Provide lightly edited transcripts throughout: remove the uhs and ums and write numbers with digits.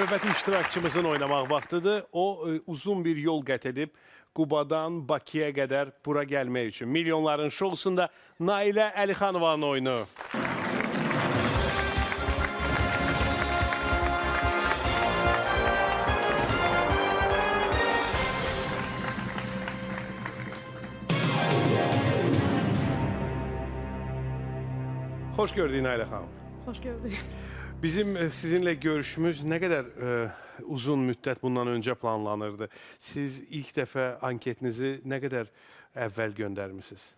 Növbəti iştirakçımızın oynamaq vaxtıdır. O uzun bir yol qət edib Qubadan Bakıya qədər bura gəlmək üçün. Milyonların şousunda Nailə Əlixanovanın oyunu. Xoş gördük Nailə xanım. Xoş gördük. Bizim sizinlə görüşümüz nə qədər uzun müddət bundan öncə planlanırdı? Siz ilk dəfə anketinizi nə qədər əvvəl göndərmisiniz?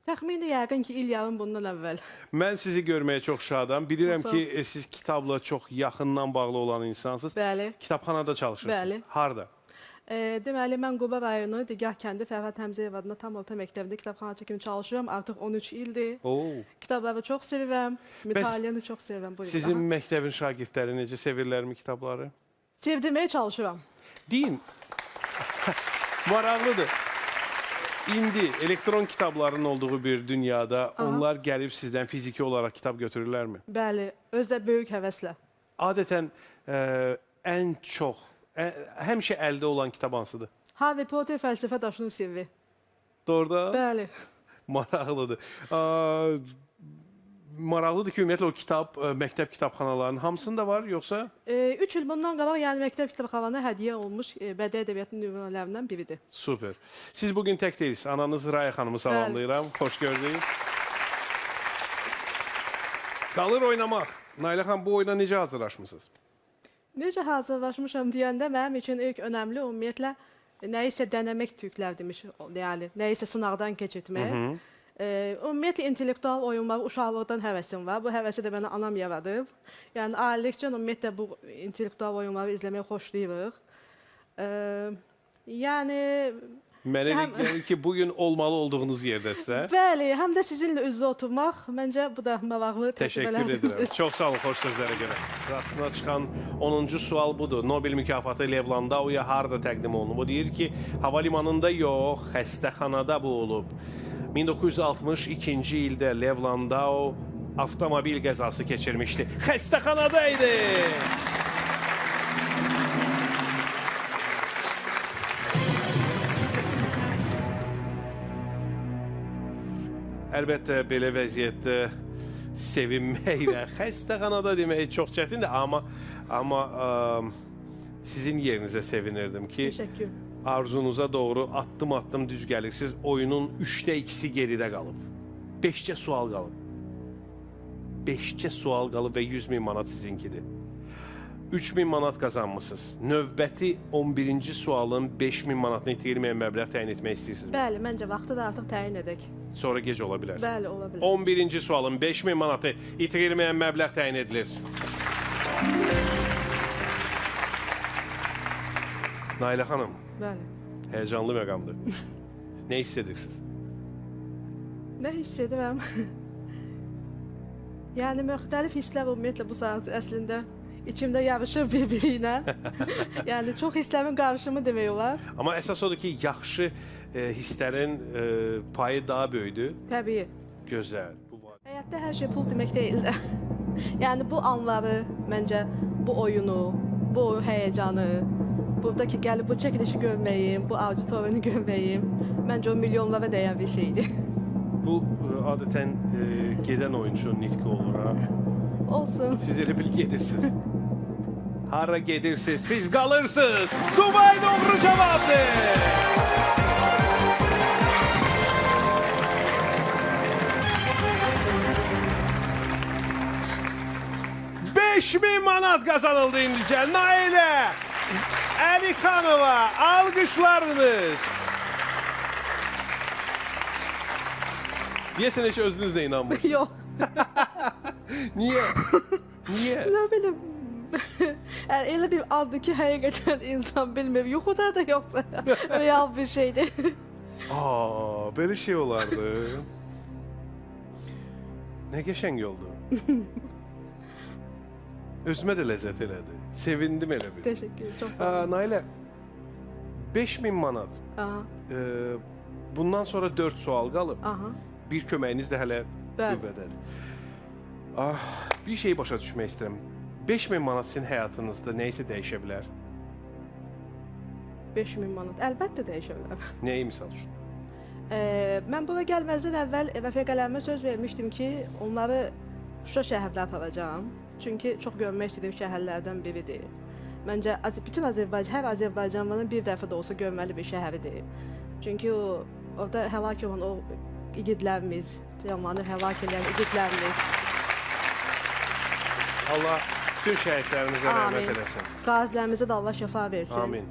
Təxmini yəqin ki, il yarım bundan əvvəl. Mən sizi görməyə çox şadam. Bilirəm ki, siz kitabla çox yaxından bağlı olan insansınız. Bəli. Kitabxanada çalışırsınız. Bəli. Harda? Deməli, mən Quba rayonu Digah kəndi Fərhad Həmzəyev adına tam orta məktəbində kitabxanaçı kimi çalışıram. Artıq 13 ildir. Oo. Kitabları çox sevirəm, mütaliəni çox sevirəm. Buyurun. Sizin məktəbin şagirdləri necə sevirlərmi kitabları? Sevdirməyə çalışıram. Deyin. Maraqlıdır. İndi elektron kitabların olduğu bir dünyada onlar gəlib sizdən fiziki olaraq kitab götürürlərmi? Bəli, özü də böyük həvəslə. Adətən ən çox, həmişə əldə olan kitab hansıdır? Harry Potter fəlsəfə daşının sirri. Doğru da? Bəli. Maraqlıdır. Maraqlıdır ki, ümumiyyətlə o kitab məktəb kitabxanalarının hamısında var, yoxsa? 3 il bundan qabaq, yəni məktəb kitabxanana hədiyyə olmuş bədii ədəbiyyatın nümunələrindən biridir. Super. Siz bugün tək deyilsiniz. Ananız Raya xanımı salamlayıram. Xoş gördük. Qalır oynamaq. Nailə xanım, bu oyuna necə hazırlaşmısınız? Necə hazırlaşmışam deyəndə mənim üçün ilk önəmli ümumiyyətlə nəyisə dənəmək türklər demiş, yəni nəyisə sınaqdan keçirtmək. Ümumiyyətlə intellektual oyunlar uşaqlıqdan həvəsim var. Bu həvəsi də mənə anam yaradıb. Yəni ailəlikcə ümumiyyətlə bu intellektual oyunları izləməyi xoşlayırıq. Yəni Mənə elə gəlir ki, bugün olmalı olduğunuz yerdəsə. Bəli, həm də sizinlə üz-üzə oturmaq, məncə bu da maraqlı Təşəkkür edirəm. Çox sağ olun, xoş sözlərə görə. Rastına çıxan 10-cu sual budur. Nobel mükafatı Lev Landauya harda təqdim olunub? O deyir ki, havalimanında yox, xəstəxanada bu olub. 1962-ci ildə Lev Landau avtomobil qəzası keçirmişdi. Xəstəxanada idi! Əlbəttə, belə vəziyyətdə sevinmək və xəstəxanada demək çox çətindir, amma sizin yerinizə sevinirdim ki, arzunuza doğru addım-addım düz gəlirsiniz. Oyunun 3-də 2-si geridə qalıb. 5-cə sual qalıb. 5-cə sual qalıb və 100 min manat sizinkidir. 3 min manat qazanmısınız. Növbəti 11-ci sualın 5 min manatını itirilməyən məbləğ təyin etmək istəyirsiniz mi? Bəli, məncə vaxtı da artıq təyin edək. Sonra gec ola bilər. Bəli, ola bilər. 11-ci sualın 5 min manatı itirilməyən məbləğ təyin edilir. Nailə xanım. Bəli. Həyəcanlı məqamdır. Nə hiss edirsiniz? Nə hiss edirəm? Yəni, müxtəlif hisslər ümumiyyətlə bu saat əslində içimdə yarışır bir-biri ilə. Yəni, çox hisslərin qarışımı demək olar. Amma əsas odur ki, yaxşı hisslərin payı daha böyüdür. Təbii. Gözəl. Həyatda hər şey pul demək deyil də. Yəni, bu anları, məncə, bu oyunu, bu həyəcanı, buradakı gəlib bu çəkilişi görməyim, bu auditoriyanı görməyim, məncə o milyonlara dəyən bir şeydir. Bu, adətən gedən oyunçunun nitqi olur, ha? Olsun. Siz elə bil gedirsiniz. Hara gedirsiniz? Siz qalırsınız. Dubay doğru cavabdır. $5.000 manat qazanıldı indicə. Nailə Əlixanova, alqışlarınız. Deyəsən heç özünüz də inanmırsınız. Yox. Niyə? Niyə? Nə bilim. Elə bir andır ki, həqiqətən insan bilmir. Yuxuda da yoxsa real bir şeydir. Aa, belə şey olardı. Nə qəşəng oldu. Özümə də ləzzət elədi. Sevindim elə bir. Təşəkkür, çox sağ olun. Nailə, 5.000 manat. Bundan sonra 4 sual qalıb. Bir köməyiniz də hələ qüvvədədir. Bir şeyi başa düşmək istəyirəm. 5000 manat sizin həyatınızda nə isə dəyişə bilər? 5000 manat əlbəttə dəyişə bilər. Nəyi misal üçün? Mən bura gəlməzdən əvvəl rəfiqələrimə söz vermişdim ki, onları Şuşa şəhərinə aparacağam. Çünki çox görmək istədiyim şəhərlərdən biridir. Məncə bütün Azərbaycan, hər Azərbaycanlının bir dəfə də olsa görməli bir şəhəridir. Çünki o orada həlak olan o igidlərimiz, canlarını həlak edən igidlərimiz. Allah bütün şəhidlərimizə rəhmət eləsin. Qazilərimizə də Allah şəfa versin. Amin.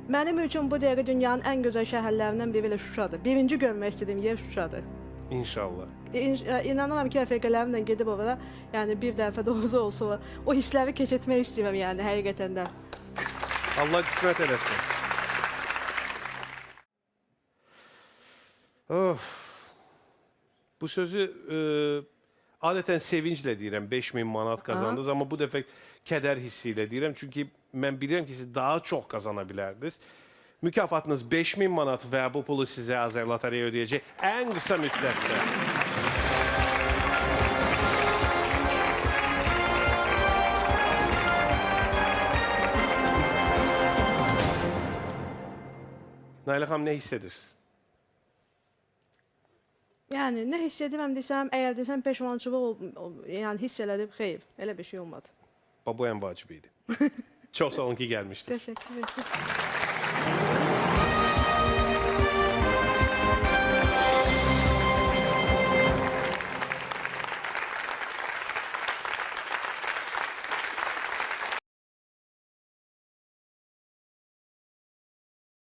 Mənim üçün bu dəqiqə dünyanın ən gözəl şəhərlərindən biri elə Şuşadır. Birinci görmək istədiyim yer Şuşadır. İnşallah. İnanıram ki, rəfiqələrimlə gedib ora, yəni bir dəfə də olsa olsa o hissləri keçirtmək istəyirəm, yəni həqiqətən də. Allah qismət eləsin. Of. Bu sözü adətən sevinclə deyirəm, 5000 manat qazandınız, amma bu dəfə kədər hissi ilə deyirəm, çünki mən bilirəm ki, siz daha çox qazana bilərdiniz. Mükafatınız 5000 manat və bu pulu sizə Azərlotereya ödəyəcək ən qısa müddətdə. Nailə xanım, nə hiss edirsiniz? Yəni nə hiss edirəm desəm, əgər desəm peşmançılıq, yəni hiss elədim, xeyr, elə bir şey olmadı. Bax, bu ən vacibi idi. Çox sağ olun ki, gəlmişdiniz. Təşəkkür edirəm.